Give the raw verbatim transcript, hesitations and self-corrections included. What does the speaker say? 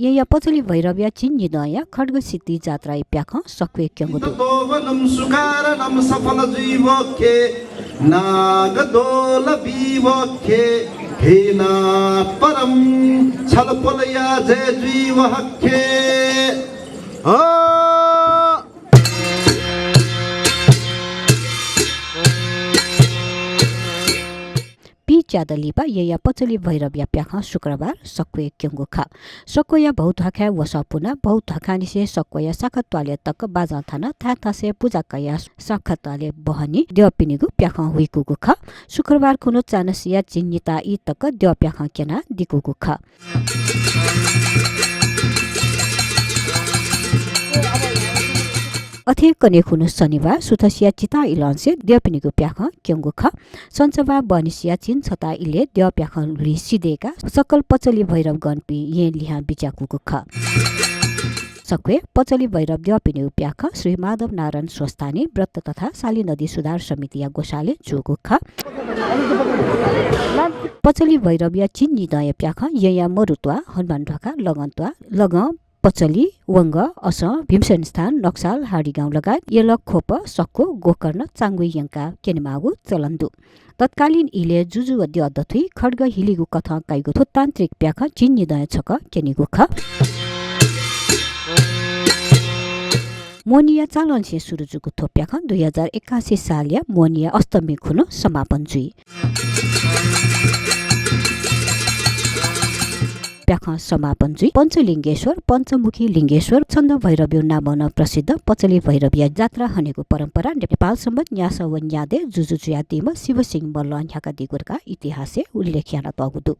येँया पचली भैरवया झिंनिदँया खड्ग सिद्धि जात्राया प्याखं सक्वय् क्यंगु दु। तपोवनं सुकारणं सफल जुइ वोख्ये नागदोल बी वोख्ये हीनात्परं छलपोलया जय जुइ वहख्ये। अ। पीच्यादँ लिपा येँया पचली भैरवया प्याखं शुक्रबार सक्वय् क्यंगु खः। सक्वया भौध्वाखाय् वसः पुनाः भौध्वाखांनिसें सक्वया साखा त्वालय् तक बाजं थानाः थाय् थासय् पुजा कयाः साखा त्वालय् बहनी द्यःपिनिगु प्याखं हुइकूगु खः। शुक्रबार खुन्हु चान्हसिया झिंनिता ई तक द्यः प्याखं क्यनाः दिकूगु खः। अथे कन्हय् खुन्हु शनिबार सुथसिया चिता इलंनिसें द्यःपिनिगु प्याखं क्यंगु खः। सन्चबार बहनिसिया झिंछता इलय् द्यः प्याखं ल्हुइ सिधय्काः सकल पचली भैरवगणपिं येँ लिहां बिज्याकूगु खः। सक्वय् पचली भैरव द्यःपिनिगु प्याखं श्री माधव नारायण संस्थानया व्रत तथा शाली नदी सुधार समितिया ग्वसालय् जूगु खः। पचली भैरवया झिंनिदँया प्याखं येँया मरुत्वाः, हनुमान ध्वाखा, लगंत्वाः, लगं, पचली, वंगः, असं, भीमसेन स्थान, नक्साल, हाडीगाउँ लगायत यल, ख्वप, सक्व, गोकर्ण, चांगुइ यंकाः क्यनेमाःगु चलन दु। तत्कालीन इलय् जुजु व द्यः दथुइ खड्ग हिलीगु कथं काइगु थ्व तान्त्रिक प्याखं झिंनिदँया छकः क्यनीगु खः। मोहनीया चालंनिसें सुरु जूगु थ्व प्याखं दुई हजार एकासी सालया मोहनीया अष्टमी खुन्हु समापन जुइ। प्याखं समापन जुइ। पञ्चलिङ्गेश्वर, पञ्चमुखी लिङ्गेश्वर, छन्द भैरवया नामं नं प्रसिद्ध पचली भैरवया जात्रा हनेगु परम्परा नेपाल संवत् न्यासः व न्यादँय् जुजु जुयादीम्ह शिवसिंह मल्लं न्ह्याकादीगु धकाः इतिहासय् उल्लेख यानातःगु दु।